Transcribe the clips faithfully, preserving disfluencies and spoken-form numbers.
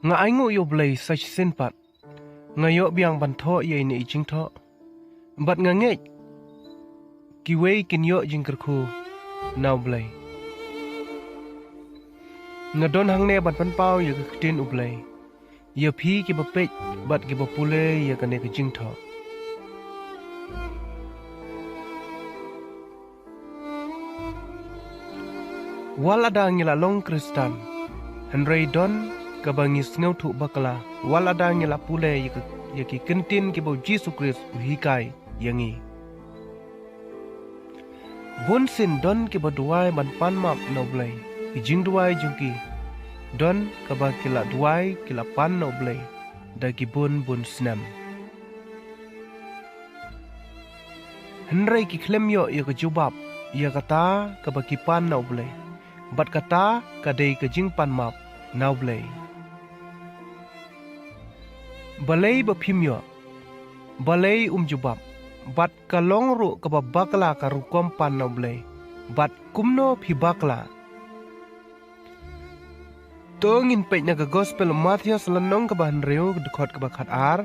Nga ainguh ïa U Blei sa shisien pat. Nga ïoh biang ban thoh ïa ine i jingthoh. Bad nga ngeit kiwei kin ïoh jingkyrkhu na U Blei. Nga don hangne ban pynpaw ïa ka ktien U Blei ïa phi kiba peit bad kiba pule ïa kane ka jingthoh. Wat lada ngi la long Khristan, hynrei don kaba ngi sngewthuh bakla, wat lada ngi la pule ïa ki, ïa ki kyntien kiba U Jisu Khrist u hikai ïa ngi. Bun sien don kiba duwai ban pan map na U Blei. Ki jingduwai jong ki don kaba ki la duwai, ki la pan na U Blei da ki bun bun snem. Hynrei ki khlem ïoh ïa ka jubab ïa kata kaba ki pan na U Blei, bad kata ka dei ka jingpan map na U Blei. Balei ba phim ïoh? Balei um jubab? Bad ka long ruh kaba bakla ka rukom pan na U Blei, bad kumno phi bakla? To ngin peit na ka Gospel u Mathaios lynnong kaba hynriew, dkhot kaba khatar,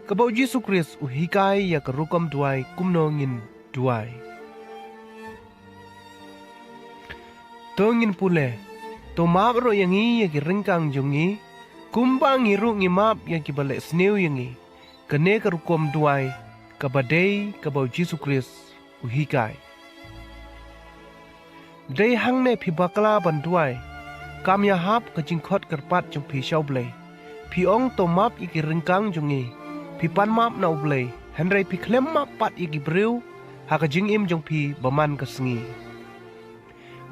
kaba U Jisu Khrist u hikai ïa ka rukom duwai kumno ngin duwai. To ngin pule, to map ruh ïa ngi ïa ki ryngkang jong ngi, kumba ngi ruh ngi map ïa kiba leh sniew ïa ngi. Kane ka rukom duwai kaba dei kaba U Jisu Khrist u hikai. Dei hangne phi bakla ban duwai, kam ïahap ka jingkhot kyrpad jong phi sha U Blei. Phi ong to map ïa ki ryngkang jong ngi. Phi pan map na U Blei, hynrei phi khlem map pat ïa ki briew ha ka jingim jong phi ba man ka sngi.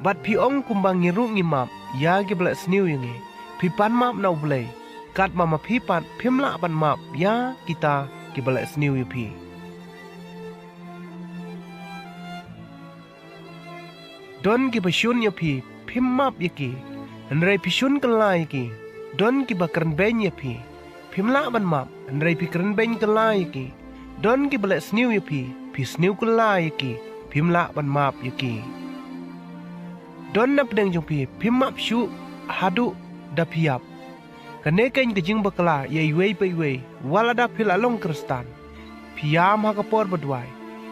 Bad phi ong kumba ngi ruh ngi map ïa kiba leh sniew ïa ngi. Phi pan map na U Blei, katba ma phi pat phim lah ban map ïa kita kiba leh sniew ïa phi. Don kiba shun ïa phi, phim map ïa ki, hynrei phi shun kylla ïa ki. Don kiba kren beiñ ïa phi, phim lah ban map, hynrei phi kren beiñ kylla ïa ki. Don kiba leh sniew ïa phi, phi sniew kylla ïa ki, phim lah ban map ïa ki. Don na pdeng jong phi, phim map shuh haduh da phi ïap. Kane keiñ ka jingbakla ïa iwei pa iwei, wat lada phi la long Khristan. Phi ïam ha ka por ba duwai,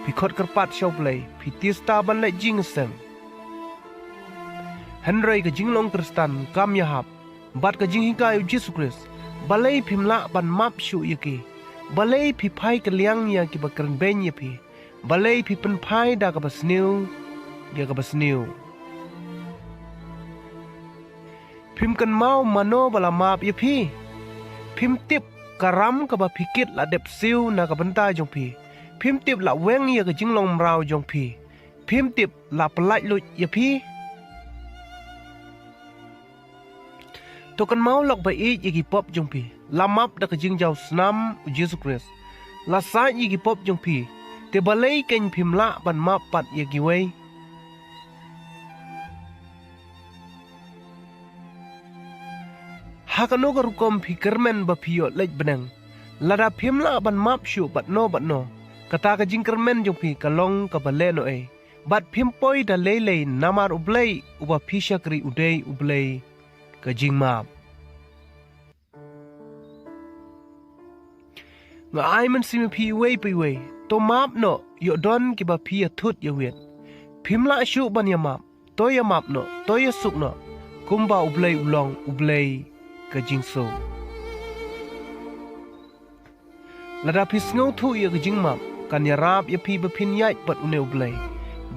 phi khot kyrpad sha U Blei, phi tista ban leh jingïaseng. Hynrei ka jinglong Khristan kam ïahap bad ka jinghikai U Jisu Khrist. Balei phim lah ban map shuh ïa ki? Balei phi phai kylliang ïa kiba kren beiñ ïa phi? Balei phi pynphai da kaba sniew ïa kaba sniew? Phim kynmaw mano ba la map ïa phi? Phim tip ka ram kaba phi kit la dep siew na ka bynta jong phi? Phim tip la weng ïa ka jinglong mraw jong phi? Phim tip la pyllait luid ïa phi? To kynmaw lok ba ïeit ïa ki pop jong phi. La map da ka jingjaw snam U Jisu Khrist. La sait ïa ki pop jong phi. Te balei keiñ phim lah ban map pat ïa kiwei? Ha kano ka rukom phi kyrmen ba phi ïoh leit bneng? Lada phim lah ban map shuh bad no bad no, kata ka jingkyrmen jong phi ka long kaba lehnohei. Bad phim poi da lei lei namar U Blei uba phi shakri u dei U Blei ka jingmap. Nga ai mynsiem ïa phi iwei pa iwei. To map noh, ïoh don kiba phi ïathut ïawit. Phim lah shuh ban ïamap. To ïamap noh, to ïasuk noh. Kumba U Blei u long U Blei ka jingsuk. Lada phi sngewthuh ïa ka jingmap, kan ïarap ïa phi ba phin ïaid bad une U Blei.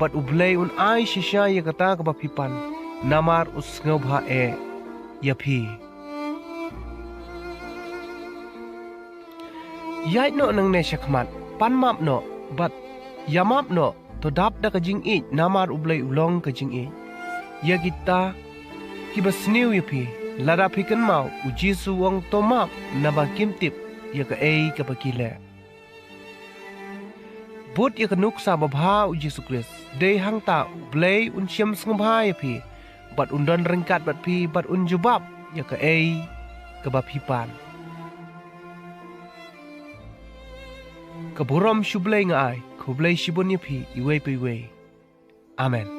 Bad U Blei un ai shisha ïa kata kaba phi pan. Namar u sngewbha eh ïa phi. Ïaid noh nangne shakhmat, pan map noh, bad ïamap noh, to dap da ka jingïeit, namar U Blei u long ka jingïeit. Ïa kita kiba sniew ïa phi, lada phi kynmaw, U Jisu u ong to map, naba kim tip ïa kaei kaba ki leh. Bud ïa ka nuksa babha U Jisu Khrist, dei hangta U Blei un shem sngewbha ïa phi, bad un don ryngkat bad phi, bad un jubab ïa kaei kaba phi pan. Ka burom sha U Blei nga ai, khublei shibun ïa phi iwei pa iwei. Amen.